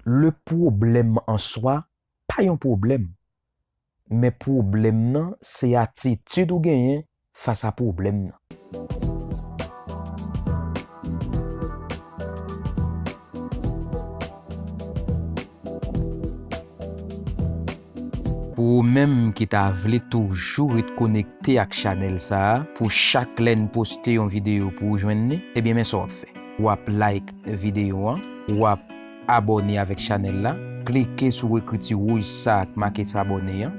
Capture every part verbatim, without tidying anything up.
Le pwoblèm an swa pa yon pwoblèm, men pwoblèm nan se atitid ou genyen fas a pwoblèm nan. Pou ou menm ki ta vle toujou ret konekte ak chanèl sa a, pou chak lè n poste yon videyo pou w jwenn li, ebyen men sa w ap fè. W ap like videyo an, w ap abòne avèk chanèl la, klike sou ekriti wouj sa a k make s'abonner an.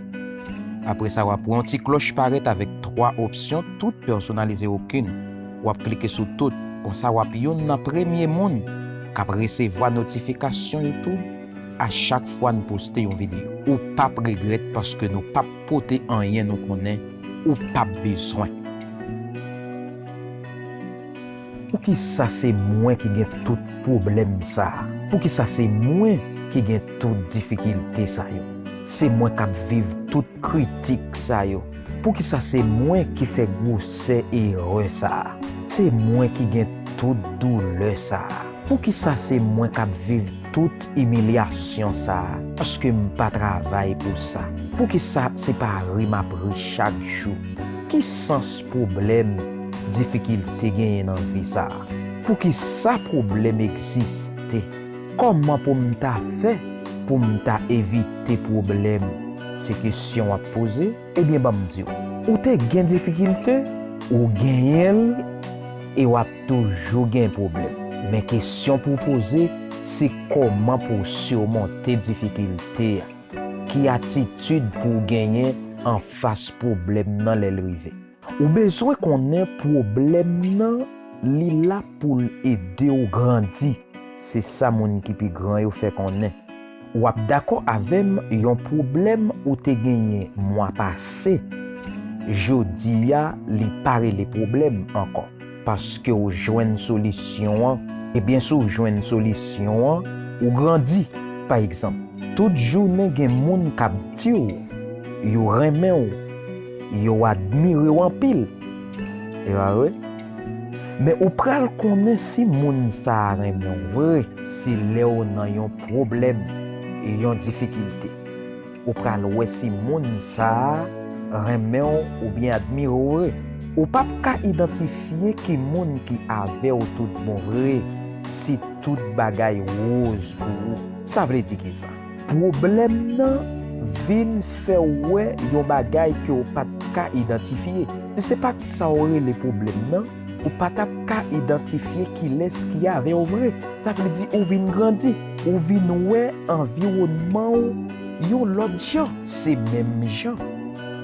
Apre sa, w ap wè yon ti klòch parèt avèk twa opsyon, tout pèsonalize okenn. W ap klike sou tout, konsa w ap youn nan premye moun k ap resevwa notifikasyon YouTube a chak fwa n poste yon videyo. Ou p ap regrèt paske nou p ap pote anyen nou konnen ou p ap bezwen. Poukisa se mwen ki gen tout pwoblèm sa a? Poukisa se mwen ki gen tout difikilte sa yo? Se mwen k ap viv tout kritik sa yo? Poukisa se mwen ki fè gwosè erè sa a? Se mwen ki gen tout doulè sa a? Poukisa se mwen k ap viv tout imilyasyon sa a? Paske m pa travay pou sa. Poukisa se pa ri m ap ri chak jou? Ki sans pwoblèm, difikilte genyen nan vi sa a? Poukisa pwoblèm egziste? Kòman pou m ta fè pou m ta evite pwoblèm? Se kesyon w ap poze? Ebyen, ban m di w, ou te gen difikilte, ou genyen l, e w ap toujou gen pwoblèm. Men kesyon pou w poze, se kòman pou w simonte difikilte a? Ki atitid pou w genyen anfas pwoblèm nan lè l rive? Ou bezwen konnen pwoblèm nan, li la pou l ede w grandi. Se sa moun ki pi gran yo fè konnen. W ap dakò avè m, yon pwoblèm ou te genyen mwa pase, jodi a, li pa rele pwoblèm ankò. Paske w jwenn solisyon an. Ebyen, si w jwenn solisyon an, ou grandi. Pa egzanp, tout jounen gen moun k ap di w yo renmen w, yo admire w anpil. E pa vre? Men ou pral konnen si moun sa a renmen w vre, se lè w nan yon pwoblèm, yon difikilte. Ou pral wè si moun sa a renmen w oubyen admire w vre. Ou p ap ka idantifye ki moun ki avè w tout bon vre si tout bagay woz pou ou. Sa vle di kisa? Pwoblèm nan vin fè w wè yon bagay ke w pa t ka idantifye. Si se pa t sa w rele pwoblèm nan, ou pa t ap ka idantifye kilès ki avè w vre. Sa vle di ou vin grandi, ou vin wè anviwònman w yon lòt jan. Se menm jan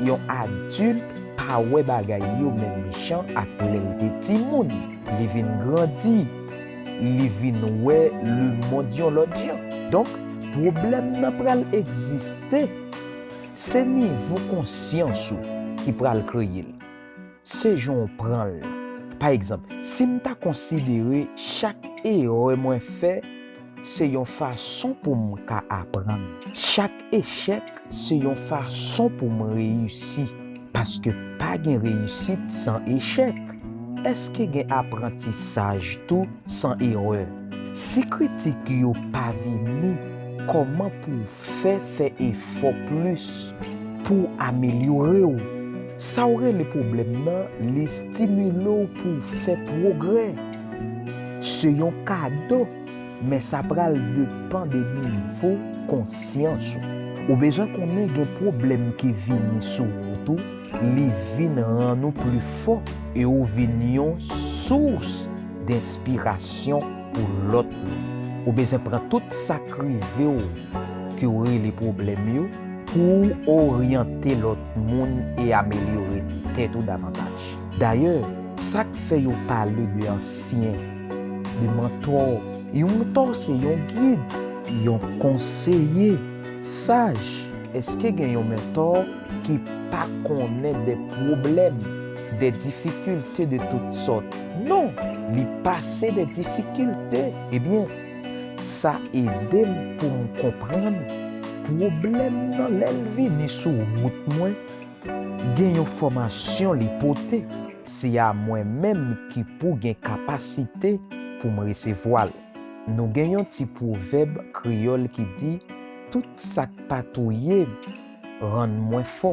yon adilt pa wè bagay yo menm jan ak lè l te timoun. Li vin grandi, li vin wè lemonn yon lòt jan. Donk, pwoblèm nan pral egziste. Se nivo konsyans ou ki pral kreye l. Se jan w pran l. Pa egzanp, si m ta konsidere chak erè mwen fè se yon fason pou m ka aprann, chak echèk se yon fason pou m reyisi. Paske pa gen reyisit san echèk. Èske gen aprantisaj tou san erè? Si kritik yo pa vini, kòman pou w fè fè efò plis pou w amelyore w? Sa w rele pwoblèm nan, li estimile w pou w fè pwogrè. Se yon kado, men sa pral depann de nivo konsyans ou. Ou bezwen konnen gen pwoblèm ki vini sou wout ou, li vin rann ou pli fò e ou vin yon sous denspirasyon pou lòt moun. Ou bezwen pran tout sa k rive w ke w rele pwoblèm yo pou w oryante lòt moun e amelyore tèt ou davantaj. Dayè, sa k fè yo pale de ansyen, de mantò? Yon mantò se yon gid, yon konseye saj. Èske gen yon mantò ki pa konnen de pwoblèm, de difikilte de tout sòt? Non, li pase de difikilte. Ebyen, sa ede m pou m konprann pwoblèm nan lè l vini sou wout mwen. Gen yon fòmasyon li pote, se a mwen menm ki pou gen kapasite pou m resevwa l. Nou gen yon ti pwovèb kreyòl ki di, "Tout sa k pa touye m rann mwen fò."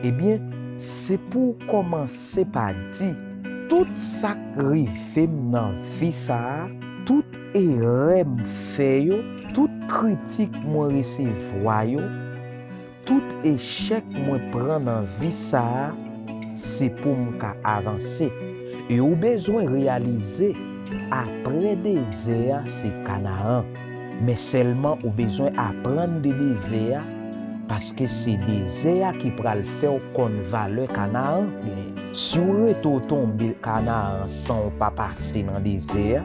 Ebyen, se pou w kòmanse pa di, "Tout sa k rive m nan vi sa a, tout erè m fè yo, tout kritik mwen resevwa yo, tout echèk mwen pran nan vi sa a, se pou m ka avanse." E ou bezwen reyalize, apre dezè a, se Kanaan. Men sèlman ou bezwen aprann de dezè a, paske se dezè a ki pral fè w konn valè Kanaan genyen. Si w rete w tonbe Kanaan san w pa pase nan dezè a,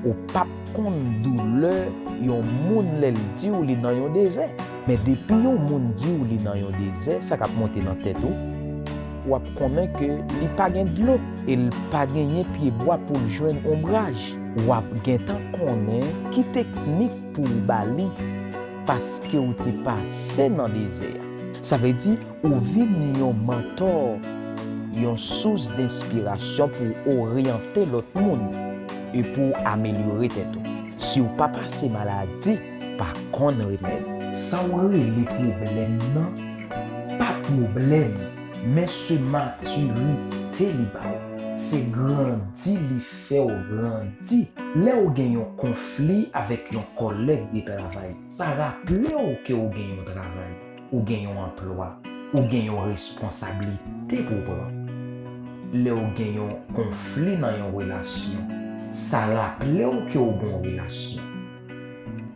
ou p ap konn doulè yon moun lè l di w li nan yon dezè. Men depi yon moun di w li nan yon dezè, sa k ap monte nan tèt ou, w ap konnen ke li pa gen dlo e l pa genyen pyebwa pou l jwenn onbraj. W ap gentan konnen ki teknik pou w ba li, paske w te pase nan dezè a. Sa vle di, ou vin yon mantò, yon sous denspirasyon pou w oryante lòt moun e pou w amelyore tèt ou. Si w pa pase maladi, pa konn remèd. Sa w rele pwoblèm nan, pa pwoblèm, men se matirite li ba w. Se grandi li fè w grandi. Lè w gen yon konfli avèk yon kòlèg de travay, sa raple w ke w gen yon travay, ou gen yon anplwa, ou gen yon responsablite pou w pran. Lè w gen yon konfli nan yon relasyon, sa raple w ke w gen yon relasyon,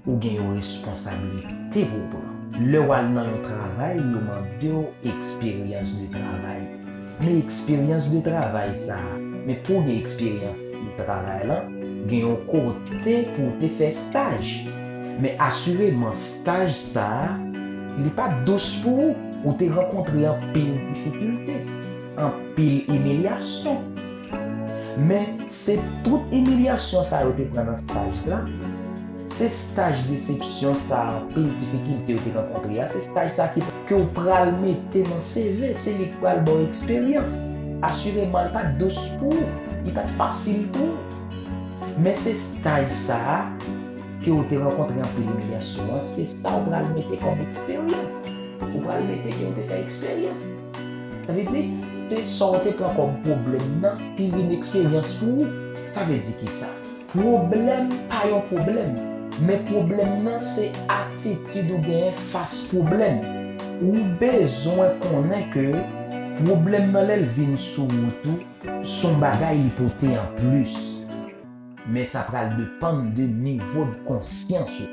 ou gen yon responsablite pou w pran. Lè w al nan yon travay, yo mande w eksperyans de travay. Men eksperyans de travay sa a, men pou w gen eksperyans de travay la, gen yon kote pou w te fè staj. Men asireman, staj sa a, li pa t dous pou ou. Ou te rankontre anpil difikilte, anpil imilyasyon. Men se tout imilyasyon sa yo te pran nan staj la, se staj desepsyon sa, anpil difikilte yo te rankontre a, se staj sa ki, ke w pral mete nan C V, se li k pral ba w eksperyans. Asireman, li pa t dous pou ou, li pa t fasil pou ou. Men se staj sa a, ke w te rankontre anpil imilyasyon an, se sa w pral mete kòm eksperyans. Ou pral mete ke w te fè eksperyans. Sa vle di, se sa w te pran kòm pwoblèm nan ki vin eksperyans pou ou. Sa vle di kisa? Pwoblèm pa yon pwoblèm, men pwoblèm nan se atitid ou genyen fas pwoblèm. Ou bezwen konnen ke pwoblèm nan, lè l vin sou wout ou, se yon bagay li pote an plis. Men sa pral depann de nivo de konsyans ou.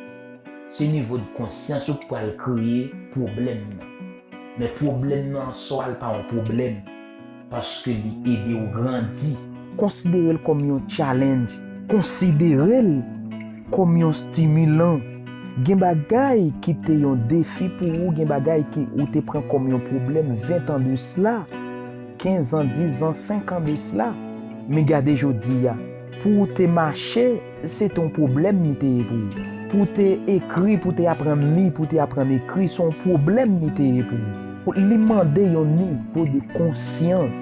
Se nivo de konsyans ou k pral kreye pwoblèm nan. Men pwoblèm nan an swa l pa yon pwoblèm, paske li ede w grandi. Konsidere l kòm yon challenge. Konsidere l kòm yon stimilan. Gen bagay ki te yon defi pou ou, gen bagay ki ou te pran kòm yon pwoblèm ven tan de sila, kenz an, dis an, senk an de sila. Men gade jodi a, pou ou te mache, se te yon pwoblèm li te ye pou ou. Pou w te ekri, pou w te aprann li, pou w te aprann ekri, se yon pwoblèm li te ye pou ou. Li mande yon nivo de konsyans.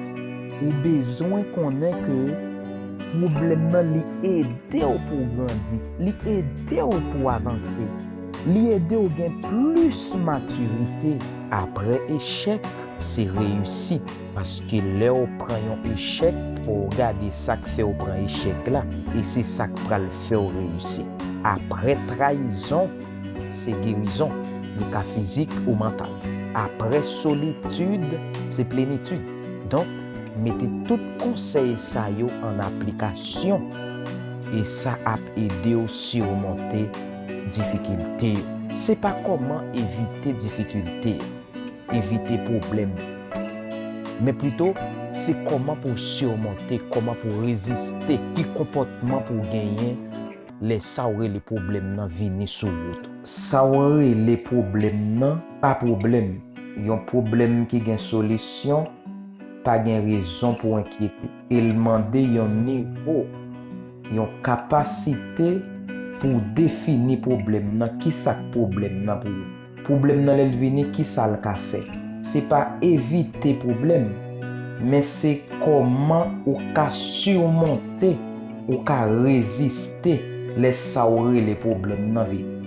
Ou bezwen konnen ke pwoblèm nan, li ede w pou w grandi, li ede w pou w avanse, li ede w gen plis matirite. Apre echèk, se reyisit. Paske lè w pran yon echèk, fò w gade sa k fè w pran echèk la, e se sa k pral fè w reyisi. Apre trayizon, se gerizon, li ka fizik ou mantal. Apre solitid, se plenitid. Donk, mete tout konsèy sa yo an aplikasyon, e sa ap ede w simonte difikilte yo. Se pa kòman evite difikilte yo, evite pwoblèm. Men pito, se kòman pou w simonte, kòman pou w reziste, ki konpòtman pou w genyen lè sa w rele pwoblèm nan vini sou wout ou. Sa w rele pwoblèm nan pa pwoblèm. Yon pwoblèm ki gen solisyon, pa gen rezon pou w enkyete. E l mande yon nivo, yon kapasite pou w defini pwoblèm nan, kisa k pwoblèm nan pou ou. Pwoblèm nan, lè l vini, kisa l ka fè? Se pa evite pwoblèm, men se kòman ou ka simonte, ou ka reziste Lè sa ou rele pwoblèm nan vit.